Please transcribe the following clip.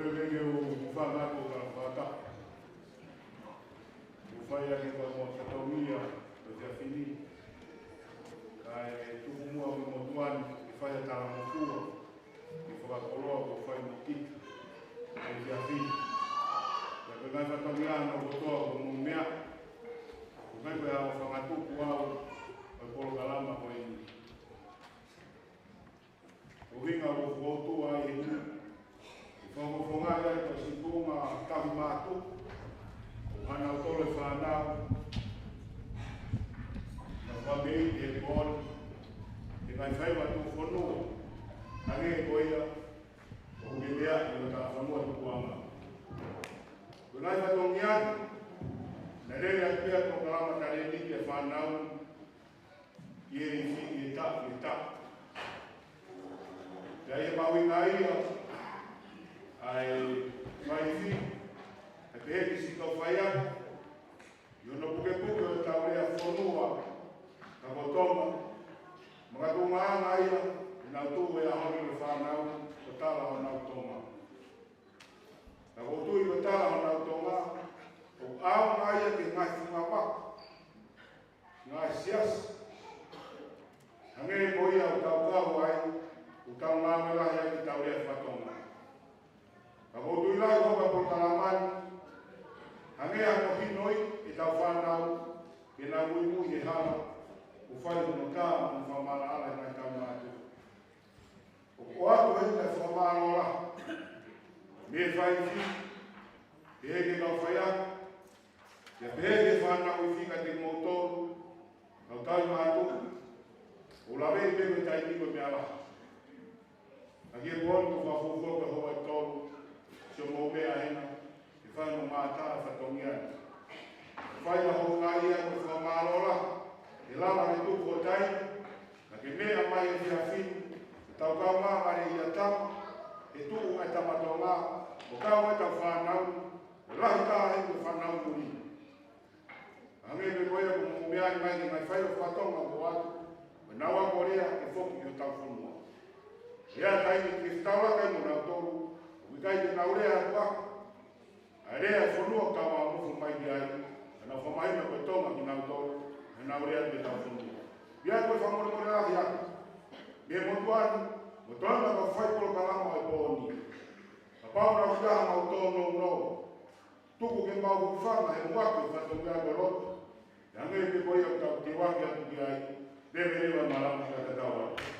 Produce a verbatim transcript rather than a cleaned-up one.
Pea ke u hūfanga atu ʻo tala fakatapu. ʻOku fai ʻaki e fatongia ʻo e efiafi ni. Kae tuku muʻa ʻa e motuʻa ni ke fai ʻa e talangofua ʻo e fakakoloa kuo fai mo kita ʻi he efiafi ni. Pea ko e ngaahi fatongia hono kotoa kuo mou meaʻi. ʻOku ʻikai ko e ʻaho fangatuku au ʻo e polokalama ko eni. ʻUhinga ʻoku ou fokotuʻu ai eni, ʻi he fakafofongaʻi ʻa e siʻi tuʻunga tauhi mātuku ʻo hanau tolu e fānau naʻa nau fakameʻite he pō ni, he ngaahi faiva tuʻufonua, hangē ko ia ʻoku ke meaʻi ʻi hotau fonua tupuʻanga. Ko e ngaahi fatongia ni, naʻe lele atu pē ʻa e polokalama talēniti ʻa e fānau ʻi he ifi, ʻi he taʻu, ʻi he taʻu. Pea ʻi he mahuʻinga ia ʻa e fai ifi, ʻa e pehē ki siʻi kau faiako, ʻi hono pukepuke ʻo e tau lea fonua, ka ko Tonga, makatuʻunga ia ʻenau tuʻu he ʻaho ni ʻo e fānau, ʻo tala honau Tonga. Ka ʻoku ou tui ko e tala honau Tonga, ʻoku ʻaonga ia ki he ngaahi funga vaka, ngaahi siasi. Hangē ko ia ʻoku tau kau ai, ʻoku tau ngāue lahi ai ki he tau lea faka-Tonga. Ka ʻoku ou tui lahi ʻoku hoko ʻa e polokalama ni, hangē ha mahinoʻi ʻetau fānau, ke nau muimui he hala, ʻo fai hono tā mo fakamaʻalaʻala ʻi he ngaahi tau mātuku. ʻOku ʻoatu heni ʻa e fakamālō lahi mei he fai ifi, pehē ki he kau faiako, pea pehē ki he fānau ifi kiate kimoutolu, kau tauhi mātuku, ʻoku laveʻi pē ko e taimi ko e meʻa lahi. Ka ki he pō ni ʻoku ou fakafuofua ko e houa ʻe tolu, siʻomou meʻa hena, ke fai hono ngāue ʻa e fatongia ni. Fai ʻa hoʻo ngāue ʻa e fakamālō lahi, he lava ke tuku ho taimi, ka ke meʻa mai he efiafi ni, ke tau kaungā vale ia tama, he tuʻu ʻa e tama Tonga, ʻo kau ʻa ʻetau fānau, ʻo lahi taha he ko e fānau muli. Hangē pē ko ia ʻoku mou meʻa mai ki he ngaahi faiva faka-Tonga ʻoku ʻoatu, ko ʻenau ako lea ke foki ki hotau fonua. ʻI he taimi ke fetaulaki ai mo nautolu, ʻoku ʻikai te nau lea atu ʻa e lea ʻa e fonua ʻoku tau nofo mai ki ai, ka nau fakamahino ko e Tonga kinautolu, he nau lea atu ki hotau fonua. ʻI ai ko e fakamolemole lahi atu mei he motuʻa ni, mo e toenga kau fai polokalama ʻo e pō ni. Kapau naʻa ʻoku ʻi ai haʻamau tōnounou, tuku ke mau hūfanga he muʻaki ʻo e fatongia ko e lotu. Hangē pē ko ia ʻoku tau teuaki atu ki ai, leveleva e malanga kae tatau atu.